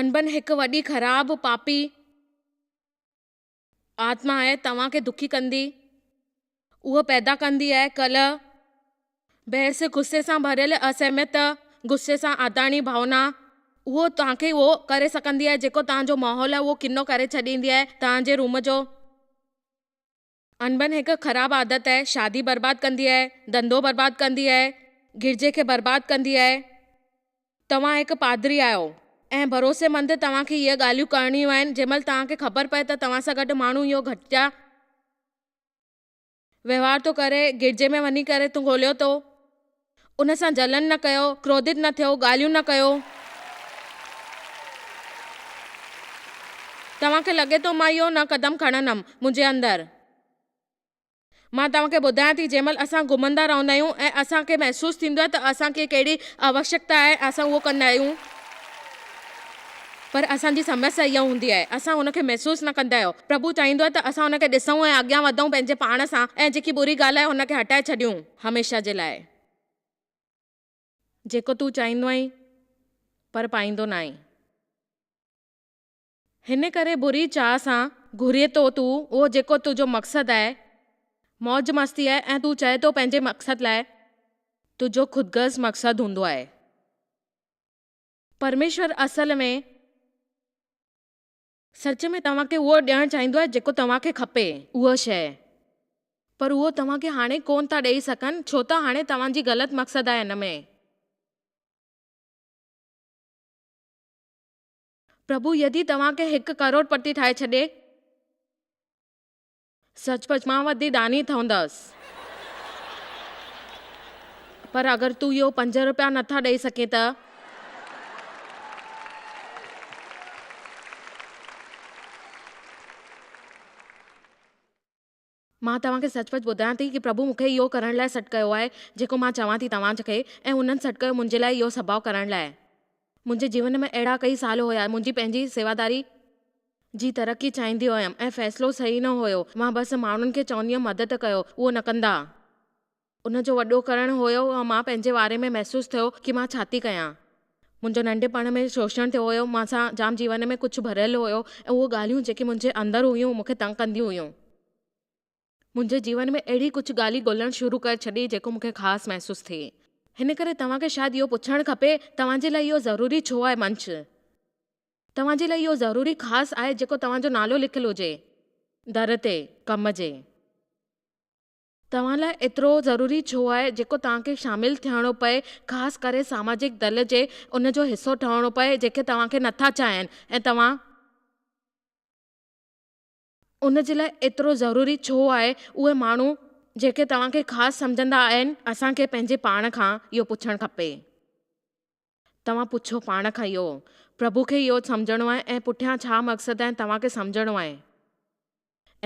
انبن هڪ وڏي خراب پاپي آتما آهي، توهان کي دکي ڪندي. اهو پيدا ڪندي آهي ڪلهه، بحث، غصي سان ڀريل اسهمت، غصي سان آداڻي ڀاونا. اهو توهان کي اهو ڪري سگهندي آهي جيڪو توهان جو ماحول آهي اهو ڪنو ڪري ڇڏيندي آهي توهان جي روم جو. انبن هڪ خراب عادت آهي، شادي برباد ڪندي آهي، ڌنڌو برباد ڪندي آهي، گرجي کي برباد ڪندي آهي. توهان هڪ پادري آهيو ۽ ڀروسيمند توهان کي اهي ڳالهيون ڪرڻيون آهن جنهن مهل توهان کي خبر پئي ته توهان سان گڏ ماڻهو اهو گهٽيا وهنوار ٿو ڪري، گرجي ۾ وڃي ڪري تون ڳوليو ٿو، ان سان جلن نه ڪيو، ڪروڌت نه ٿيو، ڳالهيون نه ڪيو. توهان کي لڳي ٿو مان اهو نه قدم کڻندم منهنجي اندر. مان توهان کي ٻڌايان ٿي جنهن مهل اسان گهمندا رهندا آهيون ۽ اسان کي محسوس ٿيندو آهي ته اسان کي ڪهڙي آوشيڪتا آهي اسان اهو ڪندا آهيون پر اسان جي سمسيا اها هوندي آهي اسان ان کي محسوس نه ڪندا آهيون پرڀو چاهيندو آهي ته اسان ان کي ڏسون ۽ اڳيان وڌون پنهنجي پاڻ سان ۽ جيڪي بري ڳالهه آهي ان کي هٽائي ڇڏيون هميشه جي لاء. جيڪو تون چاهيندو آهين پر پائيندو ناهين. هن ڪري بري چاهه سان گهرين ٿو تون اهو جيڪو تنهنجو مقصد آهي، موج مستي آهي ۽ تون چئين ٿو پنهنجي مقصد لاء تنهنجو خود غرض مقصد هوندو آهي. پرميشور اصل ۾. سچ ۾ توهان کي اهو ڏيڻ چاهيندو آهي جيڪو توهان کي کپي، اها شيء. پر اهو توهان کي هاڻي ڪونه ٿا ڏئي سگهن ڇو ته هاڻي توهان جي غلط مقصد آهي ان ۾. پرڀو يدي توهان کي هڪ ڪروڙ پتي ٺاهي ڇڏي. سچ پچ مان وڌي داني ٺهندس. پر اگر تون اهو پنج روپيا نٿا ڏئي سگهين ته. مان توهان کي سچ پچ ٻڌايان ٿي ڪي پرڀو مون کي اهو ڪرڻ لاء سڏ ڪيو آهي جيڪو مان چوان ٿي توهان کي ۽ انهن سڏ ڪيو منهنجي لاء اهو سڀاء ڪرڻ لاء. منهنجي جيون ۾ اهڙا ڪئي سال هيا منهنجي پنهنجي سيواداري جي ترقي چاهيندي هيم ۽ فيصلو صحيح نه هيو مان بس ماڻهن کي چوندي هيم مدد ڪيو اهو نه ڪندا. ان جو وڏو ڪرڻ هيو ۽ مان پنهنجي واري ۾ محسوس ٿيو ڪي مان ڇا ٿي ڪيان. منهنجو ننڍپڻ ۾ شوشڻ ٿيو هيو مان سان جام جيون ۾ ڪجهه ڀريل هيو ۽ اهو ڳالهيون جيڪي منهنجي اندر هيون مون کي تنگ ڪنديون هيون. منهنجي جيون ۾ اهڙي ڪجهه ڳالهيون ڳولڻ شروع ڪري ڇڏي جيڪو مون کي خاص محسوس ٿئي. هن ڪري توهان کي شايد اهو پڇڻ کپي، توهان جي لاء اهو ضروري ڇو آهي منچ؟ توهان جي لاء اهو ضروري خاص آهي جيڪو توهان جو نالو لکيل هجي در تي، ڪم جي. توهان لاء ايترو ضروري ڇو آهي جيڪو توهان کي شامل ٿيڻو پئي خاص ڪري ساماجڪ دل جي ان جو حصو ٺهڻو پئي جيڪي توهان کي نٿا چاهين ۽ توهان ان جي لاء ايترو ضروري ڇو آهي اهي ماڻهو جيڪي توهان کي خاص سمجهندا آهن اسان کي پنهنجي پاڻ کان اهو پڇڻ کپي توهان پڇو پاڻ کان اهو پرڀو کي اهو سمجهڻو آهي ۽ پٺيان ڇا مقصد آهن توهان کي سمجهڻو آهي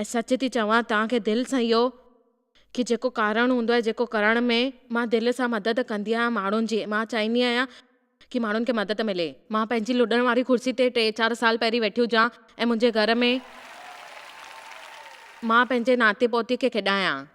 ۽ سچ ٿي چوان توهان کي دل سان اهو ڪي جيڪو ڪارڻ هوندو آهي جيڪو ڪرڻ ۾ مان دل سان مدد ڪندي آهيان ماڻهن جي مان چاهيندي آهيان ڪي ماڻهن کي مدد ملي. مان پنهنجي لڏڻ واري ڪرسي تي ٽي چار سال پهرين ويٺي هجان ۽ منهنجي گهر ۾ مان پنهنجي ناتي پوتي کي کيڏايان.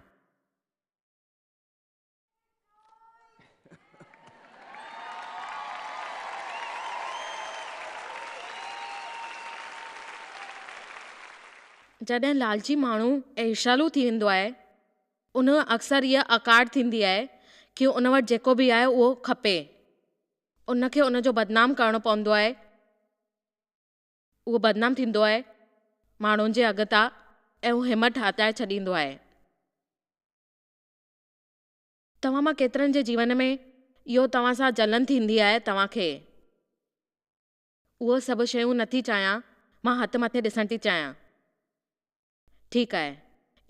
جڏهن لالچي ماڻهو ايرشالو ٿي ويندو آهي، ان اڪثر اها اڪاڙ ٿيندي آهي ڪي ان وٽ جيڪو به آهي اهو کپي. ان کي ان جو بدنام ڪرڻو پوندو آهي. اهو بدنام ٿيندو آهي ماڻهن جي اڳتا ۽ اهو همت هٽائي ڇڏيندو آهي. توهان مان ڪيترن جي جيون ۾ اهو توهان سان جلن ٿيندي آهي توهان کي اهو سڀ شيون نٿي چاهيان مان هٿ مٿي ڏسڻ ٿي چاهيان. ٺيڪ آهي.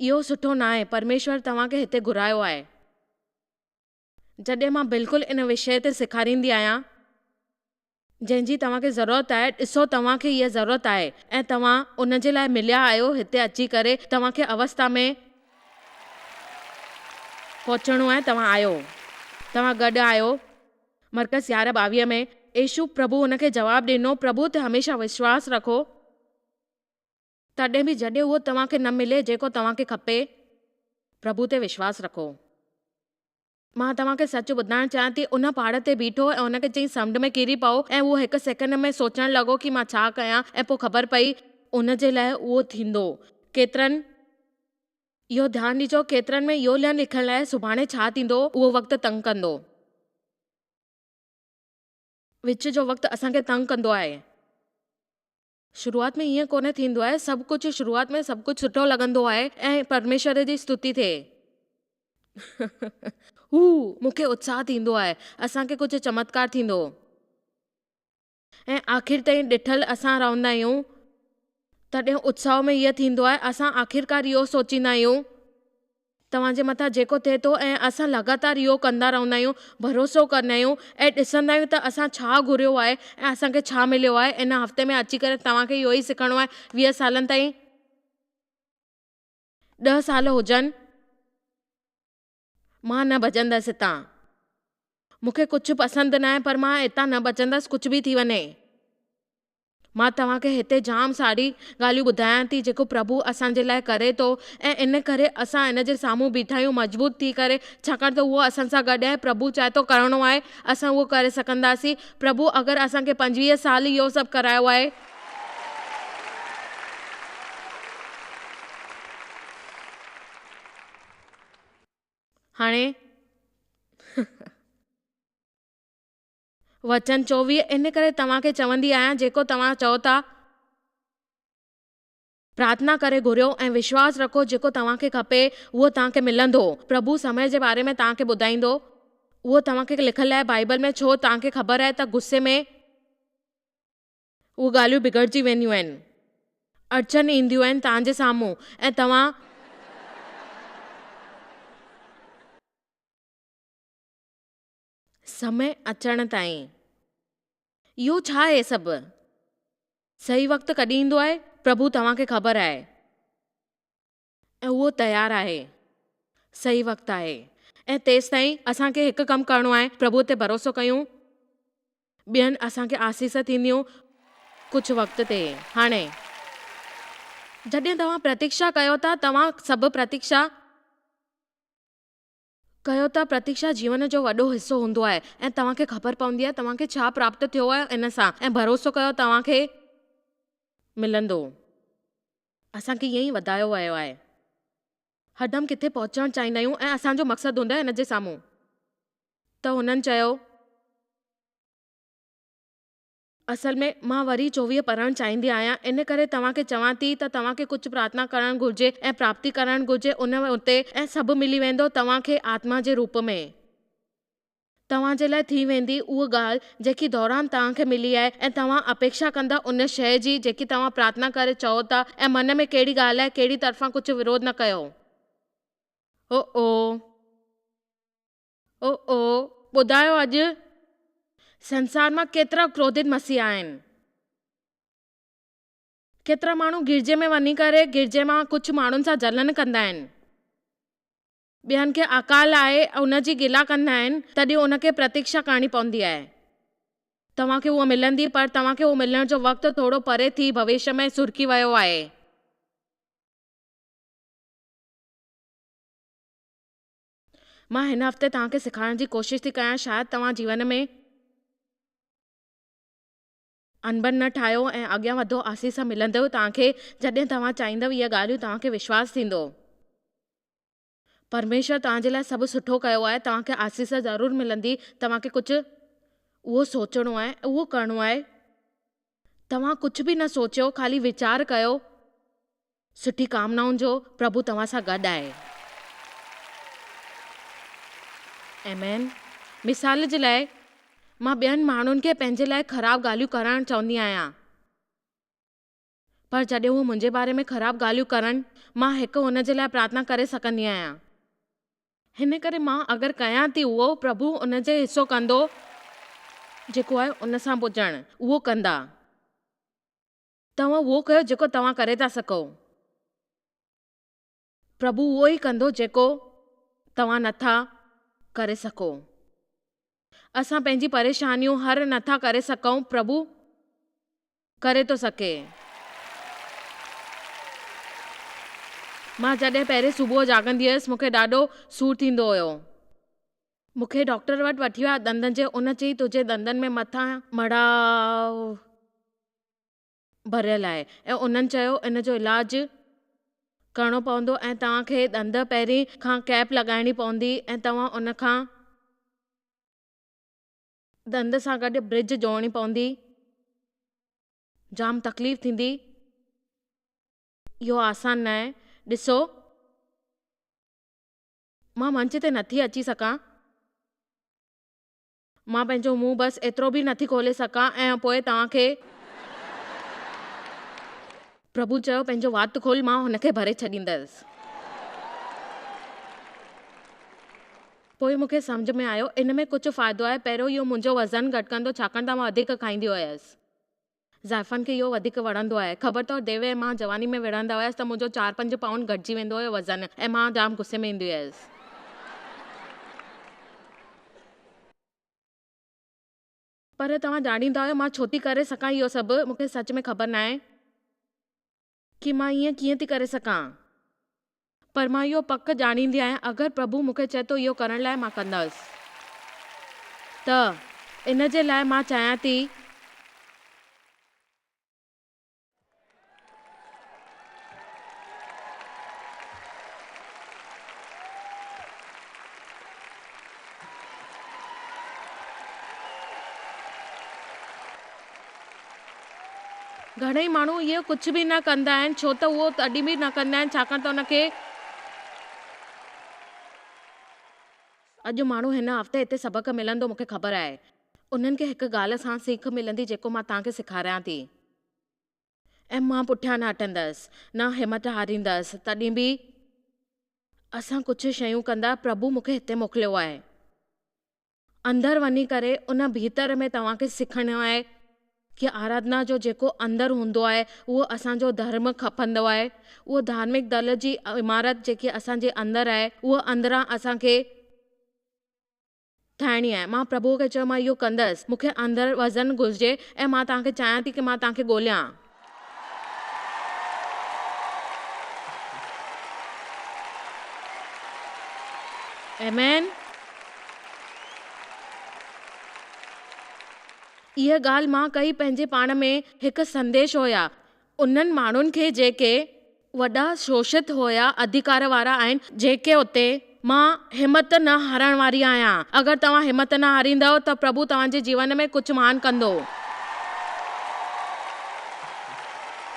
اهو سٺو ناهي پرميشور توهان کي هتي گهرايو آهي. جڏهن مان بلڪل ان وشيه تي سيکاريندي آهيان جنهن جي توهان کي ضرورت آهي، ڏسو توهان کي اها ضرورت آهي ۽ توهان ان جي لاء مليا آهيو هتي اچي ڪري توهان کي اوستا ۾ پهچڻو آهي توهان آهيو توهان گڏ آهيو مرقس 11 22 ۾ يسوع پرڀو هن کي جواب ڏنو پرڀو تي هميشه وشواس رکو. تڏهن به جڏهن اهو توهان کي نه ملي جيڪو توهان کي کپي، پرڀو تي وشواس رکو. مان توهان کي سچ ٻڌائڻ چاهيان ٿي، ان پهاڙ تي بيٺو ۽ ان کي چيائين سمنڊ ۾ ڪري پئو ۽ اهو هڪ سيڪنڊ ۾ سوچڻ لڳو ڪي مان ڇا ڪيان ۽ پوء خبر پئي ان جي لاء اهو ٿيندو. ڪيترن اهو ڌيان ڏجو ڪيترن ۾ اهو نه لکيل آهي سڀاڻي ڇا ٿيندو اهو وقت تنگ ڪندو. وچ جو وقت اسان کي تنگ ڪندو آهي. شروعات ۾ ائين ڪونه ٿيندو آهي، سڀ ڪجهه شروعات ۾ سڀ ڪجهه سٺو لڳندو آهي ۽ پرميشور جي استتي ٿئي. هو، مون کي اتساهه ٿيندو آهي، اسان کي ڪجهه چمتڪار ٿيندو. ۽ آخر تائين ڏٺل اسان رهندا آهيون، تڏهن اتساهه ۾ ائين ٿيندو آهي، اسان آخرڪار اهو سوچيندا آهيون. توهان جي مٿان جيڪو ٿئي ٿو ۽ اسان لڳاتار اهو ڪندا رهندا آهيون، ڀروسو ڪندا آهيون ۽ ڏسندا آهيون ته اسان ڇا گهريو آهي ۽ اسان کي ڇا مليو آهي. ان هفتي ۾ اچي ڪري توهان کي اهو ئي سکڻو آهي. 20 سالن تائين، ڏهه سال هجن، مان نه ڀڄندس هتان. مون کي ڪجهه پسند ناهي پر مان هتان نه ڀڄندس ڪجهه به ٿي وڃي. مان توهان کي هتي جام ساري ڳالهيون ٻڌايان ٿي جيڪو پرڀو اسان جي لاء ڪري ٿو ۽ ان ڪري اسان هن جي سامهون بيٺا آهيون مضبوط ٿي ڪري ڇاڪاڻ ته اهو اسان سان گڏ آهي پرڀو چاهي ٿو ڪرڻو آهي اسان اهو ڪري سگهنداسين پرڀو اگر اسان کي 25 سال اهو سڀ ڪرايو آهي. هاڻي. وچن 24، ان ڪري توهان کي چوندي آهيان، جيڪو توهان چئو ٿا، پرارٿنا ڪري گهريو ۽ وشواس رکو، جيڪو توهان کي کپي، اهو توهان کي ملندو. پرڀو سمي جي باري ۾ توهان کي ٻڌائيندو. اهو توهان کي لکيل آهي بائيبل ۾، ڇو توهان کي خبر آهي ته غصي ۾. اهي ڳالهيون بگڙجي وينديون آهن. اڙچن اينديون آهن توهان جي سامهون ۽ توهان. سمي اچڻ تائين. اهو ڇا آهي سڀ؟ صحيح وقت ڪڏهن ايندو آهي؟ پرڀو توهان کي خبر آهي. ۽ اهو تيار آهي. صحيح وقت آهي. ۽ تيستائين اسان کي هڪ ڪم ڪرڻو آهي، پرڀوء تي ڀروسو ڪيون. ٻين اسان کي آسيس ٿينديون ڪجهه وقت تي. هاڻي. جڏهن توهان پرتيڪشا ڪيو ٿا، توهان سڀ پرتيڪشا. ڪيو ته پرتيڪشا جيون جو وڏو حصو هوندو آهي ۽ توهان کي خبر پوندي آهي توهان کي ڇا پراپت ٿيو آهي ان سان ۽ ڀروسو ڪيو توهان کي ملندو. اسان کي ائين ئي وڌايو ويو آهي. هردم ڪٿي پهچڻ چاهيندا آهيون ۽ اسان جو مقصد هوندو آهي ان جي سامهون. ته هنن چيو. اصل ۾ مان وري 24 پڙهڻ چاهيندي آهيان، ان ڪري توهان کي چوان ٿي ته توهان کي ڪجهه پرارٿنا ڪرڻ گهرجي ۽ پراپتي ڪرڻ گهرجي ان اتي ۽ سڀ ملي ويندو توهان کي آتما جي روپ ۾. توهان جي لاء ٿي ويندي اها ڳالهه جيڪي دوران توهان کي ملي آهي ۽ توهان اپيڪشا ڪندا ان شيء جي جيڪي توهان پرارٿنا ڪري چئو ٿا ۽ من ۾ ڪهڙي ڳالهه آهي ڪهڙي طرفان ڪجهه وروڌ نه ڪيو. او او. او او، ٻڌايو اڄ سنسار مان ڪيترا ڪروڌت مسيح آهن. ڪيترا ماڻهو گرجي ۾ وڃي ڪري گرجي مان ڪجهه ماڻهن سان جلن ڪندا آهن. ٻين کي اڪال آهي ان جي گلا ڪندا آهن تڏهن ان کي پرتيڪشا ڪرڻي پوندي آهي. توهان کي اها ملندي پر توهان کي اهو ملڻ جو وقت ٿورو پري ٿي ڀوشيه ۾ سرڪي ويو آهي. مان هن هفتي توهان کي سيکارڻ جي ڪوشش ٿي ڪيان شايد توهان جيون ۾ انبن نه ٺاهيو ۽ اڳيان وڌو آسيس ملندو توهان کي جڏهن توهان چاهيندؤ اهي ڳالهيون توهان کي وشواس ٿيندو پرميشور توهان جي لاء سڀ سٺو ڪيو آهي توهان کي آسيس ضرور ملندي توهان کي ڪجهه اهو سوچڻو آهي اهو ڪرڻو آهي توهان ڪجهه به نه سوچيو خالي ويچار ڪيو سٺي ڪامنائن جو پرڀو توهان سان گڏ آهي. آمين. مثال جي لاء مان ٻين ماڻهن کي پنهنجي لاء خراب ڳالهيون ڪرڻ چوندي آهيان پر جڏهن هو منهنجي باري ۾ خراب ڳالهيون ڪرن مان هڪ هن جي لاء پرارٿنا ڪري سگهندي آهيان. هن ڪري مان اگر ڪيان ٿي اهو پرڀو ان جي حصو ڪندو جيڪو آهي ان سان پڄڻ اهو ڪندا. توهان اهو ڪيو جيڪو توهان ڪري ٿا سگهو. پرڀو اهو ئي ڪندو جيڪو توهان نه ٿا ڪري سگهو. اسان پنهنجي پريشانيون حل نه ٿا ڪري سگهون پرڀو ڪري ٿو سگهي. مان جڏهن پهرين صبح جاڳندي هيس مون کي ڏاڍو سور ٿيندو هيو. مون کي ڊاڪٽر وٽ وٺي ويا ڏندن جي ان چئي تنهنجي ڏندن ۾ مٿان مڙاء ڀريل آهي ۽ انهن چيو ان جو علاج ڪرڻو پوندو ۽ توهان کي ڏند پهرين کان ڪيپ لڳائڻي پوندي ۽ توهان ان کان ڏند سان گڏ برج جوڙڻي پوندي جام تڪليف ٿيندي اهو آسان ناهي ڏسو مان منچ تي نٿي اچي سگهان. مان پنهنجو منهن بس ايترو به نٿي کولي سگهان ۽ پوء توهان کي. پرڀو چيو، پنهنجو وات کول، مان هن کي ڀري ڇڏيندس. پوء مون کي سمجهه ۾ آيو، ان ۾ ڪجهه فائدو آهي. پهريون اهو منهنجو وزن گهٽ ڪندو، ڇاڪاڻ ته مان وڌيڪ کائيندي هيس. زائفن کي اهو وڌيڪ وڻندو آهي. خبر اٿو ديو ۽ مان جواني ۾ وڙهندا هيس ته منهنجو چار پنج پائونڊ گهٽجي ويندو هيو وزن ۽ مان جام غصي ۾ ايندي هيس. پر توهان ڄاڻيندا آهيو مان ڇو ٿي ڪري سگهان اهو سڀ؟ مون کي سچ ۾ خبر ناهي ڪي مان ائين ڪيئن ٿي ڪري سگهان. پر مان اهو پڪ ڄاڻيندي آهيان اگر پرڀو مون کي چئي ٿو اهو ڪرڻ لاء مان ڪندس. ته ان جي لاء مان چاهيان ٿي. گهڻئي ماڻهو اهو ڪجهه به نه ڪندا آهن ڇو ته اهو تڏهن به نه ڪندا آهن ڇاڪاڻ ته ان کي. اڄ ماڻهو هن هفتي هتي سبق ملندو مون کي خبر آهي. انهن کي هڪ ڳالهه سان سيک ملندي جيڪو مان توهان کي سيکاريان ٿي. ۽ مان پٺيان نه هٽندس نه همت هاريندس تڏهن به اسان ڪجهه شيون ڪندا پرڀو مون کي هتي موڪليو آهي. اندر وڃي ڪري ان ڀيتر ۾ توهان کي سکڻو آهي ڪي آراڌنا جو جيڪو اندر هوندو آهي اهو اسان جو ڌرم کپندو آهي اهو ڌارمڪ دل جي عمارت جيڪي اسان جي اندر آهي اهو اندران اسان کي ٺاهڻي آهي مان پرڀوء کي چيو مان اهو ڪندس مون کي اندر وزن گهرجي ۽ مان توهان کي چاهيان ٿي ڪي مان توهان کي ڳوليان. آمين. اها ڳالهه مان ڪئي پنهنجي پاڻ ۾ هڪ سنديش هيا انهن ماڻهن کي جيڪي وڏا شوشت هيا اڌيڪار وارا آهن جيڪي اتي. مان همت نه هارڻ واري آهيان. اگر توهان همت نه هاريندؤ ته پرڀو توهان جي جيون ۾ ڪجهه مهان ڪندو.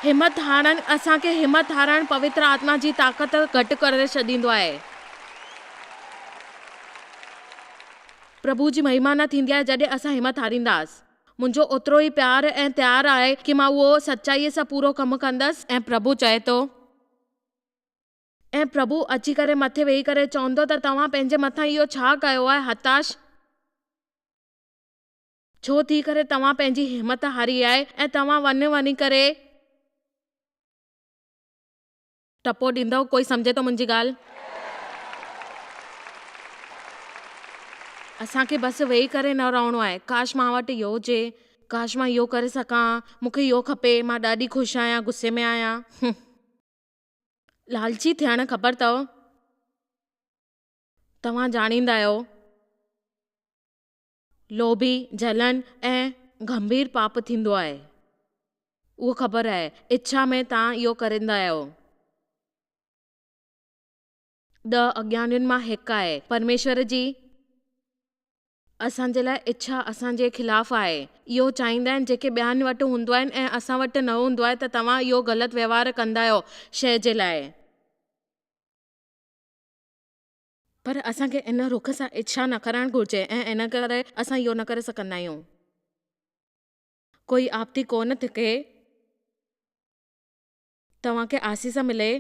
همت هارڻ اسان کي همت هارڻ پوتر آتما جي طاقت گهٽ ڪري ڇڏيندو آهي. پرڀو جي مهما نه ٿيندي آهي جڏهن اسان همت هارينداس. منهنجو اوترو ئي پيار ۽ تيار آهي ڪي مان اهو سچائيء سان پورو ڪم ڪندس. ۽ پرڀو چئي ٿو. ۽ پرڀو اچي ڪري مٿي ويهي ڪري چوندو ته توهان پنهنجي مٿان اهو ڇا ڪيو آهي، هتاش ڇو ٿي ڪري توهان پنهنجي همت هاري آهي ۽ توهان وڃ وڃي ڪري. ٽپو ڏيندؤ، ڪوئي سمجهي ٿو منهنجي ڳالهه؟ اسان کي بس ويهي ڪري نه رهڻو آهي، ڪاش مان وٽ اهو هجي، ڪاش مان اهو ڪري سگهان، مون کي اهو کپي، مان ڏاڍي خوش آهيان، غصي ۾ آهيان. لالچي ٿيڻ خبر اٿو؟ توهان ڄاڻيندا آهيو. لوڀي، جلن ۽ گنڀير پاپ ٿيندو آهي. اهو خبر آهي. اڇا ۾ توهان اهو ڪريندا آهيو. ڏهه اگيانين مان هڪ آهي. پرميشور جي اسان جي لاء اڇا اسان جي خلاف آهي. اهو چاهيندا آهن جيڪي ٻين وٽ هوندو آهن ۽ اسان وٽ نه هوندو آهي ته توهان اهو غلط ويوهار ڪندا آهيو شيء جي لاء. پر اسان کي ان رخ سان اڇا نه ڪرڻ گهرجي ۽ ان ڪري اسان اهو نه ڪري سگهندا آهيون. ڪوئي آپتي ڪونه ٿڪي. توهان کي آسيس ملي.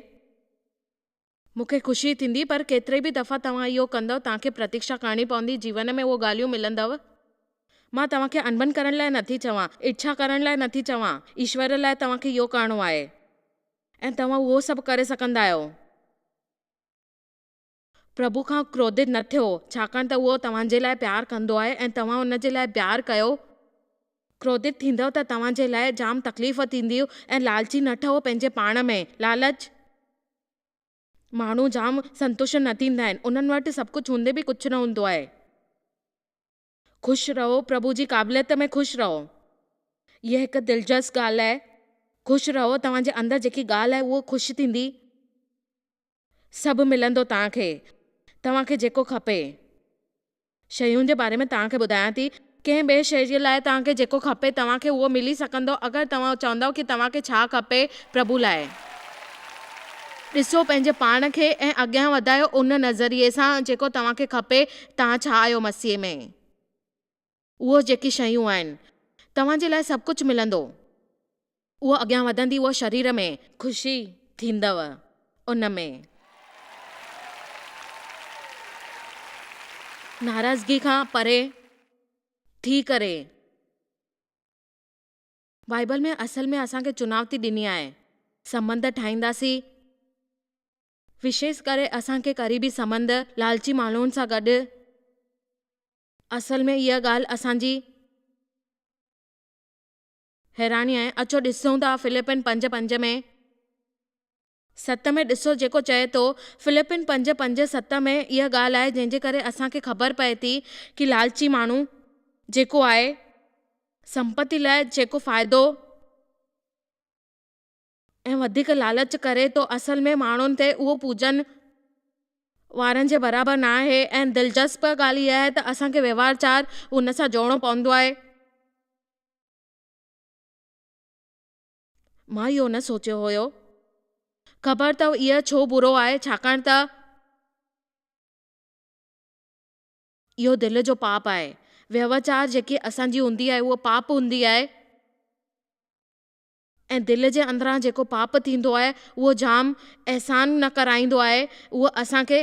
مون کي خوشي ٿيندي پر ڪيتري به دفعا توهان اهو ڪندؤ توهان کي پرتيڪشا ڪرڻي پوندي جيون ۾ اهو ڳالهيون ملندؤ. مان توهان کي انبن ڪرڻ لاء نٿي چوان، اڇا ڪرڻ لاء نٿي چوان، ايشور لاء توهان کي اهو ڪرڻو آهي ۽ توهان اهو سڀ ڪري سگهندا آهيو. پرڀو کان ڪروڌت نه ٿيو، ڇاڪاڻ ته اهو توهان جي لاء پيار ڪندو آهي ۽ توهان ان جي لاء پيار ڪيو. ڪروڌت ٿيندؤ ته توهان جي لاء جام تڪليف ٿيندي ۽ لالچي نه ٺهو پنهنجي پاڻ ۾. لالچ. ماڻهو جام سنتشٽ نه ٿيندا آهن. انهن وٽ سڀ ڪجهه هوندي به ڪجهه نه هوندو آهي. خوش رهو، پرڀو جي قابليت ۾ خوش رهو. هيء هڪ دلچسپ ڳالهه آهي. خوش رهو، توهان جي اندر جيڪي ڳالهه آهي اهو خوش ٿيندي. سڀ ملندو توهان کي، توهان کي جيڪو کپي. شين جي باري ۾ توهان کي ٻڌايان ٿي. ڪنهن ٻئي شيء جي لاء توهان کي جيڪو کپي توهان کي اهو ملي سگهندو اگر توهان چوندؤ ڪي توهان کي ڇا کپي پرڀو لاء. ڏسو پنهنجي پاڻ کي ۽ اڳيان وڌايو ان نظريي سان جيڪو توهان کي کپي توهان ڇا آهيو مسيح ۾. اهو جيڪي شيون آهن. توهان جي لاء سڀ ڪجهه ملندو. اهو اڳيان وڌندي اهو شرير ۾. خوشي ٿيندؤ ان ۾. ناراضگي کان پري ٿي ڪري. بائيبل ۾ اصل ۾ اسان کي چنوتي ڏني آهي. سنٻنڌ ٺاهينداسين. وشيش ڪري اسان کي قريبي سنٻنڌ لالچي ماڻهن سان گڏ. اصل ۾ اها ڳالهه اسان جي حيراني آهي. اچو ڏسون ٿا فلپين پنج پنج ۾. ست ۾ ڏسو جيڪو چئي ٿو. فلپين پنج پنج ست ۾ اها ڳالهه آهي جنهن جي ڪري اسان کي خبر پئي ٿي ڪي لالچي ماڻهو جيڪو آهي سمپتي لاء جيڪو فائدو ۽ وڌيڪ لالچ ڪري ٿو اصل ۾ ماڻهن تي اهو پوڄن وارن جي برابر نه آهي ۽ دلچسپ ڳالهه اها آهي ته اسان کي وهنوار ان سان جوڙڻو پوندو آهي. مان اهو نه سوچيو هيو. خبر اٿو اهو ڇو برو آهي ڇاڪاڻ ته. اهو دل جو پاپ آهي. وهنوار جيڪي اسان جي هوندي آهي اهو پاپ هوندي آهي. ۽ دل جي اندران جيڪو پاپ ٿيندو آهي اهو جام احسان نه ڪرائيندو آهي اهو اسان کي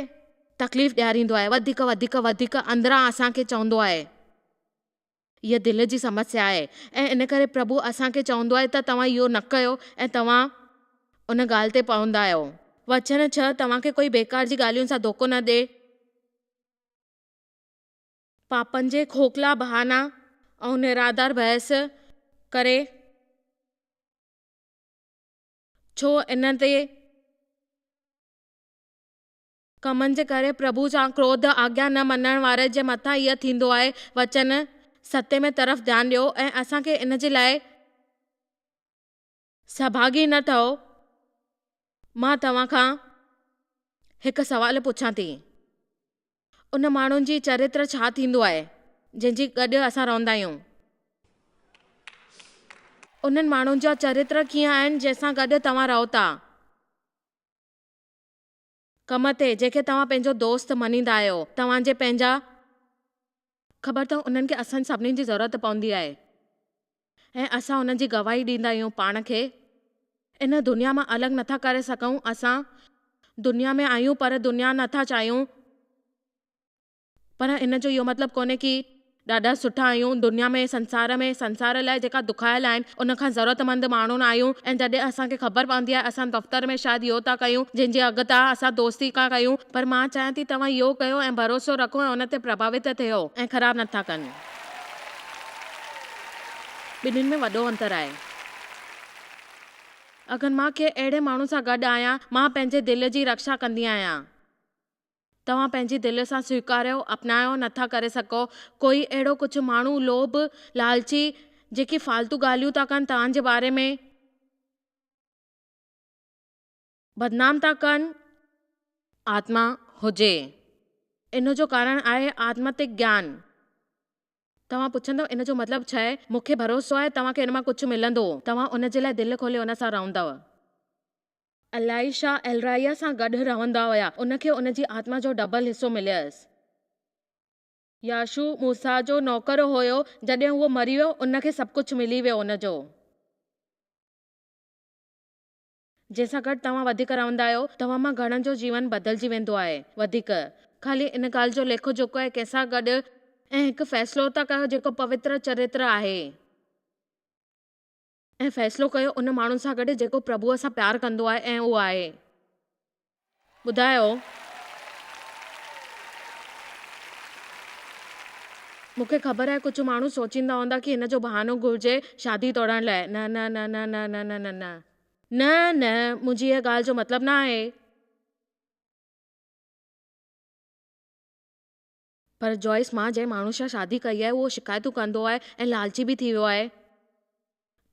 تڪليف ڏياريندو آهي وڌيڪ وڌيڪ وڌيڪ اندران اسان کي چوندو آهي هيء دل جي سمسيا آهي ۽ ان ڪري پرڀو اسان کي چوندو آهي ته توهان اهو نه ڪيو ۽ توهان ان ڳالهه تي پوندا آهيو. وچن ڇهه، توهان کي ڪوئي بيڪار جي ڳالهين سان ڌوڪو نه ڏي. پاپن جي کوکلا بهانا ۽ نرادار بحث ڪري ڇو انهن تي ڪمن جي ڪري پرڀو سان ڪروڌ آگيا نه مڃڻ واري جي مٿان اهو ٿيندو آهي وچن ستين ۾ طرف ڌيان ڏيو ۽ اسان کي ان جي لاء سڀاڳي نه ٺهو. مان توهان کان هڪ سوال پڇان ٿي. ان ماڻهن جي چريتر ڇا ٿيندو آهي، جنهن جي گڏ اسان رهندا آهيون؟ انهن ماڻهن جا چريتر ڪيئن آهن، جنهن سان گڏ توهان رهو ٿا؟ ڪم تي، جنهن کي توهان پنهنجو دوست مڃيندا آهيو، توهان جي پنهنجا. خبر اٿو، انهن کي اسان سڀني جي ضرورت پوندي آهي ۽ اسان انهن جي گواهي ڏيندا آهيون. پاڻ کي ان دنيا مان الڳ نٿا ڪري سگهون. اسان دنيا ۾ آهيون پر دنيا نٿا چاهيون. پر ان جو اهو مطلب ڪونهي ڪي ڏاڍا سٺا آهيون. دنيا ۾ سنسار ۾ سنسار لاء جيڪا دکايل آهن ان کان ضرورتمند ماڻهو آهيون ۽ جڏهن اسان کي خبر پوندي آهي اسان دفتر ۾ شايد اهو ٿا ڪيون جنهن جي اڳتا اسان دوستي ڪا ڪيون پر مان چاهيان ٿي توهان اهو ڪيو ۽ ڀروسو رکو ۽ ان تي پرڀاوت ٿيو. ۽ خراب نٿا ڪن. ٻنهين ۾ وڏو انتر آهي. اگر مان ڪنهن اهڙي ماڻهو سان گڏ آهيان مان پنهنجي دل جي رڪشا ڪندي آهيان. توهان پنهنجي دل سان سويڪاريو، اپنايو، نٿا ڪري سگهو. ڪوئي اهڙو ڪجهه ماڻهو لوڀ، لالچي، جيڪي فالتو ڳالهيون ٿا ڪن توهان جي باري ۾. بدنام ٿا ڪن. آتما هجي. ان جو ڪارڻ آهي آتمتڪ گيان. توهان پڇندؤ ان جو مطلب ڇا آهي؟ مون کي ڀروسو آهي توهان کي ان مان ڪجهه ملندو. توهان ان جي لاء دل کولي ان سان رهندؤ. الائيشا ايلرائيا سان گڏ رهندا هيا. ان کي ان جي آتما جو ڊبل حصو مليس. يشوع موسيٰ جو نوڪر هيو. جڏهن اهو مري ويو ان کي سڀ ڪجهه ملي ويو ان جو. جنهن سان گڏ توهان وڌيڪ رهندا آهيو، توهان مان گهڻن جو جيون بدلجي ويندو آهي. وڌيڪ. خالي ان ڳالهه جو ليکو جوکو آهي ڪنهن سان گڏ ۽ هڪ فيصلو ٿا ڪيو جيڪو پوتر چريتر آهي. ۽ فيصلو ڪيو ان ماڻهو سان گڏ جيڪو پرڀوء سان پيار ڪندو آهي ۽ اهو آهي. ٻڌايو. مون کي خبر آهي ڪجهه ماڻهو سوچيندا هوندا ڪي هن جو بهانو گهرجي شادي ٽوڙڻ لاء. نه نه نه نه نه نه نه نه نه. نه نه منهنجي اها ڳالهه جو مطلب نه آهي. پر جوائس مان جنهن ماڻهو سان شادي ڪئي آهي اهو شڪايتون ڪندو آهي ۽ لالچي به ٿي ويو آهي.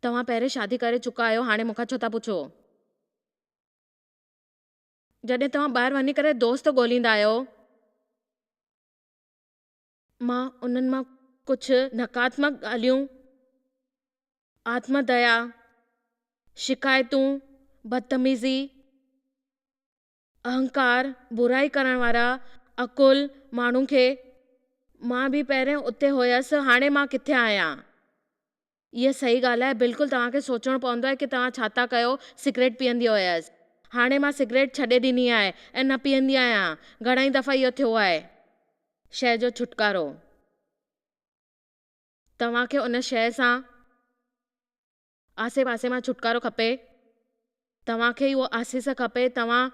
توهان پهرين شادي ڪري چڪا آهيو هاڻي مون کان ڇو ٿا پڇو؟ جڏهن توهان ٻاهر وڃي ڪري دوست ڳوليندا آهيو. مان انهن مان ڪجهه نڪاراتمڪ ڳالهيون، آتم ديا، شڪايتون، بدتميزي، اهنڪار، برائي ڪرڻ وارا، عقل، ماڻهن کي، مان به پهرين اتي هيس هاڻي مان ڪٿي آهيان. اها صحيح ڳالهه آهي بلڪل توهان کي سوچڻو پوندو آهي ڪي توهان ڇا ٿا ڪيو، سگريٽ پيئندي هيس هاڻي مان سگريٽ ڇڏي ڏني آهي ۽ نه پيئندي آهيان، گهڻائي دفعا اهو ٿيو آهي. شيء جو ڇوٽڪارو. توهان کي ان شيء سان آسي پاسي مان ڇوٽڪارو کپي. توهان کي اهو آسيس کپي. توهان.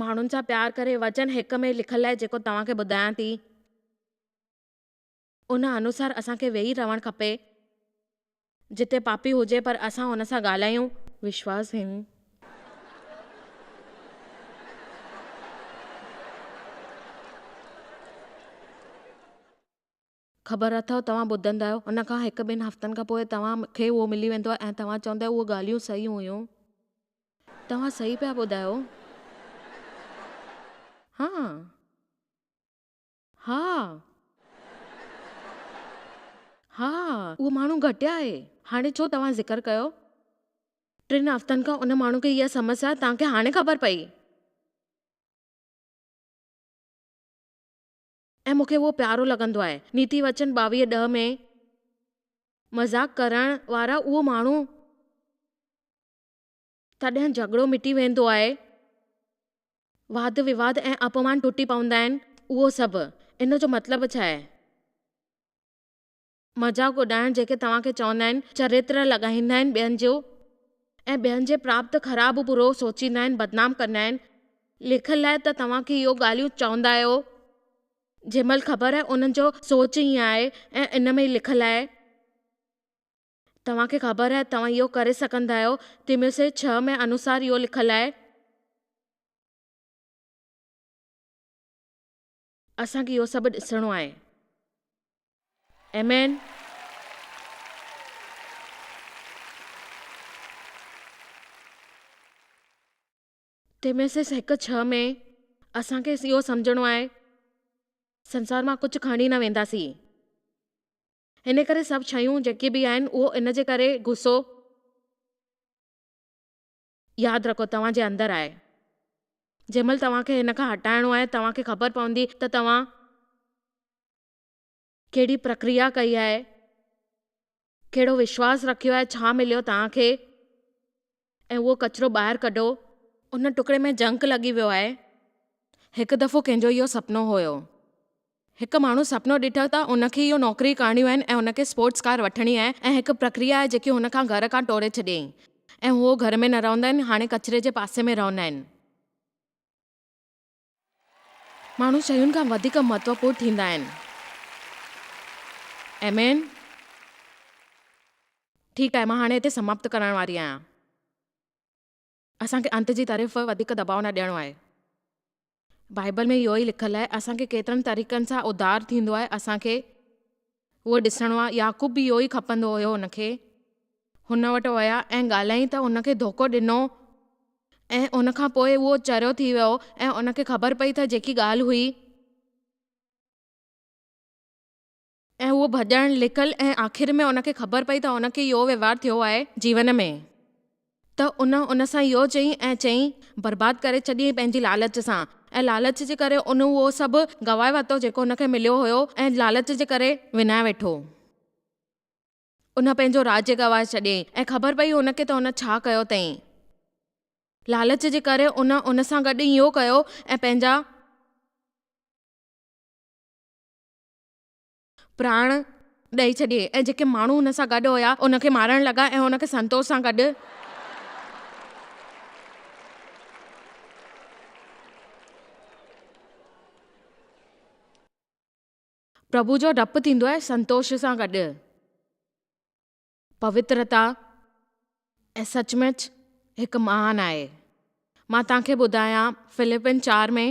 ماڻهن سان پيار ڪري وچن هڪ ۾ لکيل آهي جيڪو توهان کي ٻڌايان ٿي. ان انوسار اسان کي ويهي رهڻ کپي. جتي پاپي هجي پر اسان هن سان ڳالهايون. وشواس هن. خبر اٿئو توهان ٻڌندا آهيو ان کان هڪ ٻن هفتن کان پوء توهان کي اهو ملي ويندو آهي ۽ توهان چوندا آهيو اهي ڳالهيون صحيح هيون. توهان صحيح پيا ٻڌايو. ها. ها. ها اهو ماڻهو گهٽيا آهي. هاڻي ڇو توهان ذڪر ڪيو؟ ٽن هفتن کان ان ماڻهو کي اها سمسيا آهي توهان کي هاڻي خبر پئي؟ ۽ مون کي اهو پيارو لڳندو آهي. نيتي وچن 22 ڏهه ۾. مذاق ڪرڻ وارا اهو ماڻهو. تڏهن جهڳڙو مٽي ويندو آهي. واد وواد ۽ اپمان ٽٽي پوندا آهن. اهو سڀ. ان جو مطلب ڇا آهي؟ مذاق اڏائڻ جيڪي توهان کي چوندا آهن، چريتر لڳائيندا آهن ٻين جو ۽ ٻين جي پراپت خراب برو سوچيندا آهن، بدنام ڪندا آهن. لکيل آهي ته توهان کي اهو ڳالهيون چوندا آهيو. جنهن مهل خبر آهي انهن جو سوچ ائين آهي ۽ ان ۾ ئي لکيل آهي. توهان کي خبر آهي توهان اهو ڪري سگهندا آهيو. تيموثي ڇهه ۾ انوسار اهو لکيل آهي. اسان کي اهو سڀ ڏسڻو آهي. آمين. تيموثي هڪ ڇهه ۾ اسان کي اهو سمجهڻو آهي سنسار مان ڪجهه کڻي نه وينداسين. ان ڪري سڀ شيون جيڪي به آهن اهو ان جي ڪري غصو ياد رکو توهان جي اندر آهي. جنهن مهل توهان کي هن کان هٽائڻو آهي توهان کي خبر پوندي ته توهان ڪهڙي پرڪريا ڪئي آهي، ڪهڙو وشواس رکيو آهي، ڇا مليو توهان کي ۽ اهو ڪچرو ٻاهر ڪڍو. ان ٽڪڙي ۾ جنڪ لڳي ويو آهي. هڪ دفعو ڪنهن جو اهو سپنو هيو. هڪ ماڻهو سپنو ڏٺو ته ان کي اهو نوڪري ڪرڻيون آهن ۽ ان کي اسپورٽس ڪار وٺڻي آهي ۽ هڪ پرڪريا آهي جيڪي هن کان گهر کان ٽوڙي ڇڏيائين ۽ هو گهر ۾ نه رهندا آهن هاڻي ڪچري جي پاسي ۾ رهندا آهن. ماڻهو شين کان وڌيڪ مهتوپورڻ ٿيندا آهن. آمين. ٺيڪ آهي مان هاڻي هتي سماپت ڪرڻ واري آهيان. اسان کي انت جي طرف وڌيڪ دٻاء نه ڏيڻو آهي. بائيبل ۾ اهو ئي لکيل آهي، اسان کي ڪيترن طريقن سان اڌار ٿيندو آهي، اسان کي اهو ڏسڻو آهي. يعقوب به اهو ئي کپندو هيو هن کي. هن وٽ ويا ۽ ڳالهايائين ته هن کي ڌوڪو ڏنو ۽ ان کان پوء اهو چريو ٿي ويو ۽ ان کي خبر پئي ته جيڪي ڳالهه هئي. ۽ اهو ڀڄڻ لڪل ۽ آخر ۾ ان کي خبر پئي ته ان کي اهو وهنوار ٿيو آهي جيون ۾. ته ان ان سان اهو چئي ۽ چئي برباد ڪري ڇڏيائين پنهنجي لالچ سان ۽ لالچ جي ڪري ان اهو سڀ گنوائي ورتو جيڪو ان کي مليو هيو ۽ لالچ جي ڪري وڃائي ويٺو. ان پنهنجو راڄ گنوائي ڇڏيائين ۽ خبر پئي ان کي ته ان ڇا ڪيو اٿئين. لالچ جي ڪري ان ان سان گڏ اهو ڪيو ۽ پنهنجا. پراڻ ڏئي ڇڏي ۽ جيڪي ماڻهو هن سان گڏ هيا ان کي مارڻ لڳا ۽ هن کي سنتوش سان گڏ. پرڀو جو ڊپ ٿيندو آهي سنتوش سان گڏ. پوترتا ۽ سچ مچ هڪ مهان آهي. مان توهان کي ٻڌايان فلپين چار ۾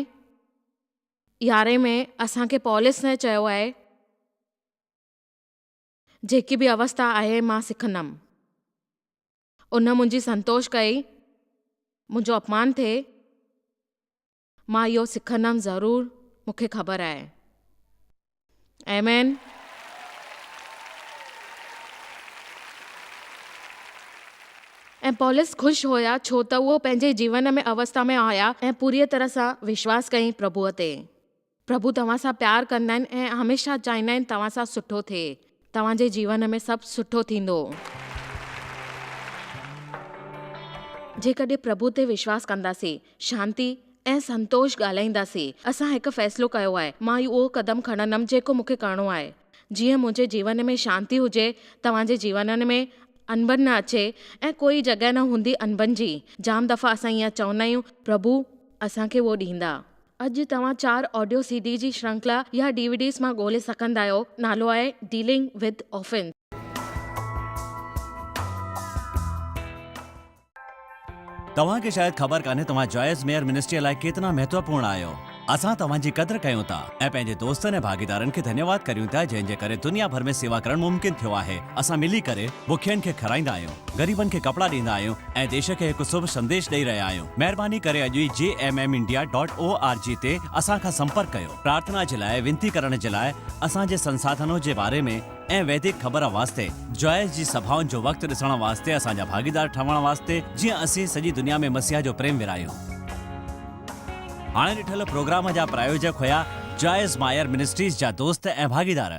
يارهين ۾ اسان کي پولس نے چيو آهي جيڪي به اوستا آهي مان سکندم. ان منهنجي سنتوش ڪئي، منهنجو اپمان ٿئي، مان اهو سکندم ضرور مون کي خبر آهي. آمين. ۽ پولس خوش هيا ڇو ته اهو پنهنجي جيون ۾ اوستا ۾ آيا ۽ پوريء طرح سان وشواس ڪيائين پرڀوء تي. پرڀو توهان سان پيار ڪندا آهن ۽ هميشه چاهيندا آهن توهان سان سٺو ٿئي. توهان جي جيون ۾ سڀ سٺو ٿيندو. جيڪڏهن پرڀو تي وشواس ڪنداسين، شانتي ۽ سنتوش ڳالهائينداسين. اسان هڪ فيصلو ڪيو آهي. مان اهو قدم کڻندم جيڪو مون کي ڪرڻو آهي. جيئن منهنجي جيون ۾ شانتي هجي، توهان جي جيونن ۾ انبن نه اچي ۽ ڪوئي جڳهه نه هوندي انبن جي. جام دفعا اسان ائين چوندا آهيون، پرڀو اسان کي اهو ڏيندا. اڄ توهان چار آڊيو سي ڊي جي شرنکلا يا ڊي وي ڊيز مان ڳولي سگهندا آهيو، نالو آهي ڊيلنگ وٿ آفينس. توهان کي شايد خبر ڪانهي توهان جوائس ميئر منسٽريء لاء ڪيتنا مهتوپورڻ آهيو. اسان توهان جي قدر ڪيون ٿا ۽ پنهنجي دوستن ۽ ڀاڳيدارن کي ڌنيواد ڪريون ٿا جنهن جي ڪري دنيا ڀر ۾ سيوا ڪرڻ ممڪن ٿيو آهي. اسان ملي ڪري بکين کي کارائيندا آهيون، غريبن کي ڪپڙا ڏيندا آهيون ۽ ديش کي هڪ شڀ سنديش ڏئي رهيا آهيون. مهرباني ڪري اڄ ئي J M M India dot O R G تي اسان کان سمپرڪ ڪيو. پرارٿنا جي لاء وينتي ڪرڻ جي لاء اسان جي سنساڌنو جي باري ۾ ۽ ويدڪ خبر واسطي جوائس جي سڀائن جو وقت ڏسڻ واسطي اسان جا ڀاڳيدار ٺهڻ واسطي جيئن اسين سڄي دنيا ۾ مسيح جو پريم ورهايون. هاڻي ڏٺل پروگرام جا پرايوجڪ هيا جوائس مائر منسٽريز جا دوست ۽ ڀاڳيدار.